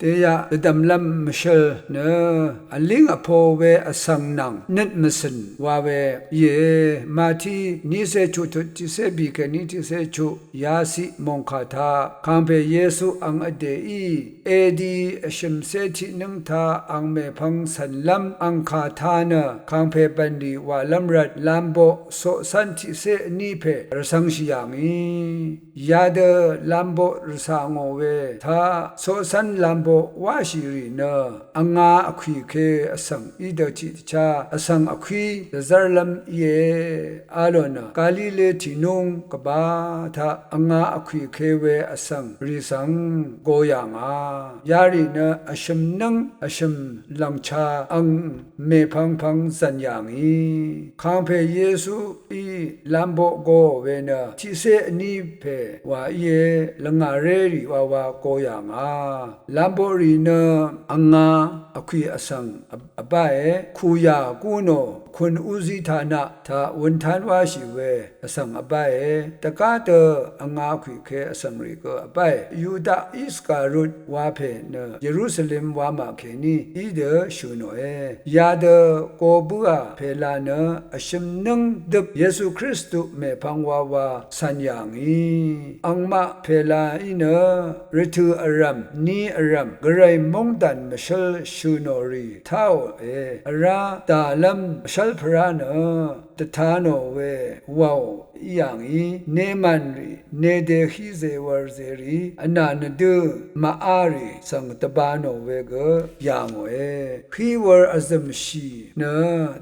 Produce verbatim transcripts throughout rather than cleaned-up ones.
Deyaq dvdv̀mlv́m mvshøl nø vlíng vpo we vsvng nvng nøt mvcø̀n wa we íe. Mati niqcé chuqtut tiqcé bì kèní tiqcé chuq yaciq mòngkà taq kàngpè Yesu ang vdèí edi vshø̀mcé tiqnǿng taq ang mèpvng cv̀nlv́m ang kà tā nø kàngpè bv̀nlì wàlv́m rvt lamboq coqcv́n tiqcé vní pè rvcv̄ngshì yà ngì. Yadø lamboq rvcà ngò we taq coqcv́n lamboq wáshì rì nø vnga vkwì ke vsvng í dø tiqdvchá vsvng vkwí dvzv́rlv́m íe. A lò nø Galile tìnúng gvbá taq vnga vkwì ke we vsvng rì svng go yà ngà. Yarì nø vshø̀m nǿng vshø̀m lv̀ngcha ang mèpvngpvng zv̀n yà ngì. Kàngpè Yesuí lamboq goò we nø tiqcé vní pè wa íe. Lvngà rérì wawa go yà ngà. Lamboq rì nø vnga vkwì vsvng vbáe. Kuyà gúnò kun úzí tanaq taq wūntán wáshì we vsvng vbáe. Dvgá dø vnga vkwì ke vsvng rì gø vbáe. Yuda Iskariot wa pè nø Yerusalem wamà kèní í dø shø̀ nòe. Yadø go bǿà pèla nø vshø̀m nǿng døp Yesu Kristu mèpvng wawa cv̀n yà ngì. Angmaq pèlaí nø rvtø̀ vrv̀m, ni vrv̀m, gvray móngdàn mvshǿl shø̀ nò rì táòe. Vrá dàlv́m vshv́l pvrá nø dvta nò we wàò í yà ngì. Neman rì, nedè hí zèwv̄l zèrì, vnà nvdø màá rì svng dvba nò we gø yà ngòe. Hí wv̄l vzø̀mshì nø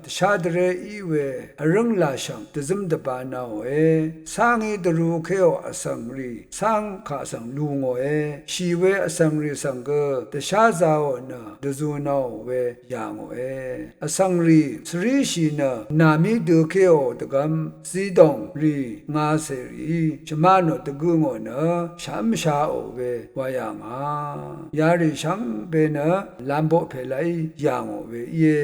dvshá dvré í we vrǿng làshv̀ng dvzǿm dvba naòe. Cángí dvrūkéò vsvng rì cángkà svng lù ngòe. Shì we vsvng rì svng gø dvshá zaò nø dvzū naò we yà ngòe. Vsvng rì svríshì nø nàmí døkéò dvgvm Zidong rì, ngacè rìí shvmá nò dvgø ngò nø shàv́mshaò we wa yà ngà. Yarì shvngbe nø lamboq pèlaí yà ngò we íe.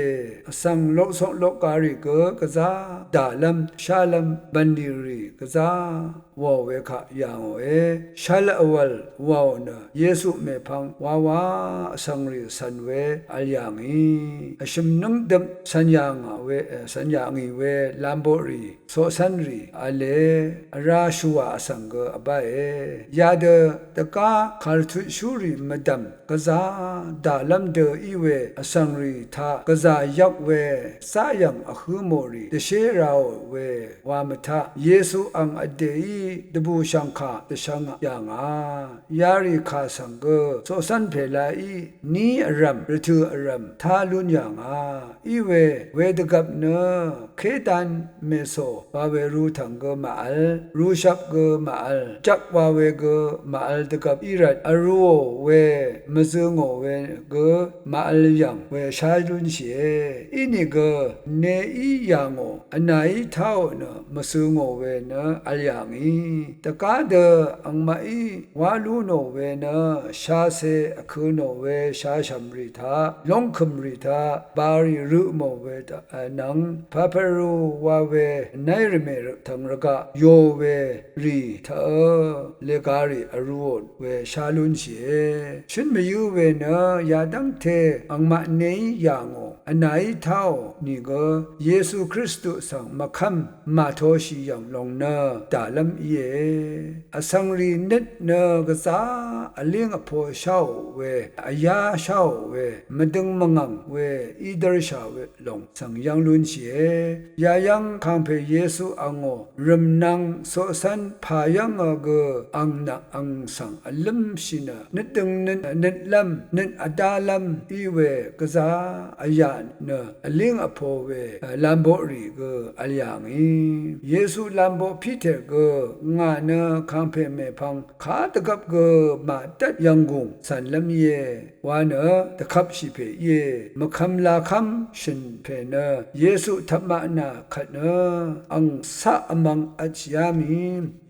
Vsvng loqsoq loqgarì gø gvzá dàlv́m shálv́m bv̀nlì rì gvzá wàò we kaq yà ngòe. Shvl vwv̀l wàò nø Yesu mèpvng wawa vsvng rì cv̀n we vl yà ngì. Vshø̀m nǿng døp cv̀n yà ngà we, cv̀n yà ngì we lamboq rì coqcv́n rì v̄le. Vrá shvwà vsvng gø vbáe. Yadø dvgá kàrvtutshúrì mvdv̀m gvzá dàlv́m dø í we vsvng rì taq gvzà yvk we záyv̀ng vhǿ mò rì dvshé raò we wa mvtaq Yesu ang vdèí dvbùshv̀ngkà dvshvng yà ngà. Yarì kà svng gø coqcv́n pèlaí ní vrv̀m rvtø̀ vrv̀m tá lún yà ngà. Í we, wedvgvp nø Kedan mèsò wa we ru tv̀ng gø màvl, rushvp gø màvl, jvk wa we gø màvl dvgvp í rvt vrūò we mvzø̄ ngò we gø màvl yv̀ng we shá lúnshìe. Inìgø neí yà ngò, vnàí táò nø mvsø̄ ngò we nø vl yà ngì. Dvgá dø angmaqí wá lú nò we nø shace vkø̄ nò we shashv̀m rì taq, lóngkø̀m rì taq, barì rø mò we taq, nvng paparu wa we vnái rvmè rvtvng rvgaq yo we rì taq, legarì vrūò we shá lúnshìe. Shǿn mvyǿ we nø yadv́ngte angmaq neí yà ngò, vnàí táò nìgø Yesu Kristu svng mvkv́m màtoshì yv̀ng lòng nø dàlv́m íe. Vsvng rì nøt nø gvzá vlíng vpo sháò we, vyá sháò we, mvdøng mvngv̀ng we í dv́rshà we lòng svng yv́ng lúnshìe. Yayv́ng kàngpè Yesu angò rø̀mnvng coqcv́n pà yv́ngø gø ang nvng ang svng vlǿmshì nø nøt døng nøt, nøt lv́m nøt vdálv́m í we gvzá vyà nø vlíng vpo we lamboqrì gø vl yà ngì. Yesu lamboq Piter gø ngà nø kàngpè mèpvng kadvgvp gø màdvt yv̀nggùng cv̀nlv́m íe wa nø dvkvpshì pè íe. Mvkvm lakv́m shø̀n pè nø Yesu tvpmaq nà kvt nø ang caq vm mvng vtshìá mì.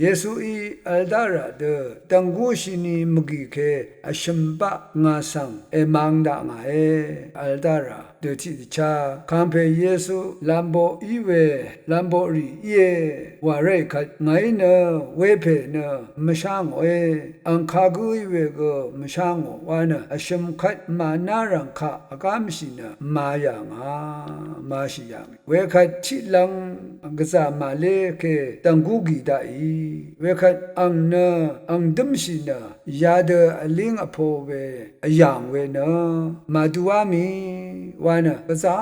Yesuí vl dá rà dø dv̀nggúshìni mvgì ke vshø̀m baq ngà svng èmang dakngàe. Vl dá rà dø tiqdvchá kàngpè Yesu lamboq í we, lamboq rì íe wà ráì kvt ngàí nø wepè nø mvshá ngòe. Àng kagǿ í we gø mvshá ngò wa nø vshø̀m kvt màná rv̀ng kaq vgámshì nø màyà ngà, màshì yà ngì. Wekvt tiqlvng gvzà màlé ke dv̀nggú gì daqì. Wekvt àng nø àng dǿmshì nø yadø vlíng vpo we vyàng we nø màduá mì wa nø gvzà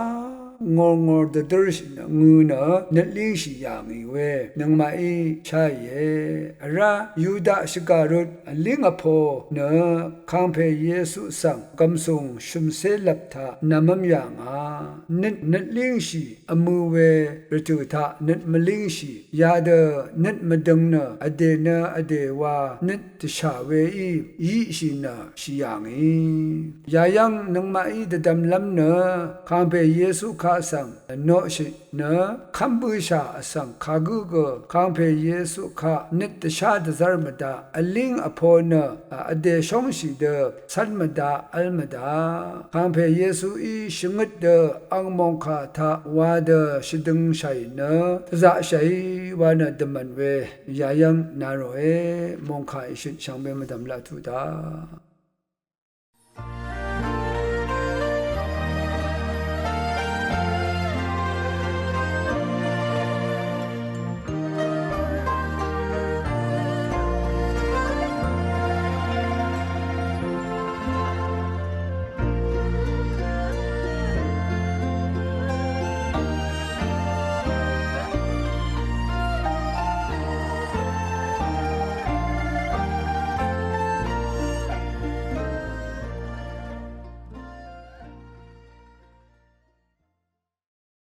ngorngor dvdǿrshì nø ngø̄ nø nøt língshì yà ngì we nøngmaqí sháìe. Vrá Yuda shvgàrut vlíng vpo nø kàngpè Yesu svng gv̀msùng shø̀mcé lvp taq nv̀mv́m yà ngà. Nøt nøt língshì vmø̄ we rvtø̀ taq nøt mvlíngshì yadø nøt mvdøng nø vdè nø vdè wa nøt dvshà weí yiqshì nø shì yà ngì. Yayv́ng nøngmaqí dvdvmlv́m nø kàngpè Yesu kaq svng noqshì nø kv́m bǿshà vsvng kagǿ gø kàngpè Yesu kaq nøt dvshá dvzv́r mvdaq vlíng vpo nø vdè shóngshì dø cv́n mvdaq v́l mvdaq kàngpè Yesuí shvngøt dø àng mòngkà taq wa dø shvdøngshàì nø dvzaqshàì wa nø dvmv̀n we yayv́ng na ròe. Mòngkà ìshøt shvngbe mvdv̀m laq tuq daq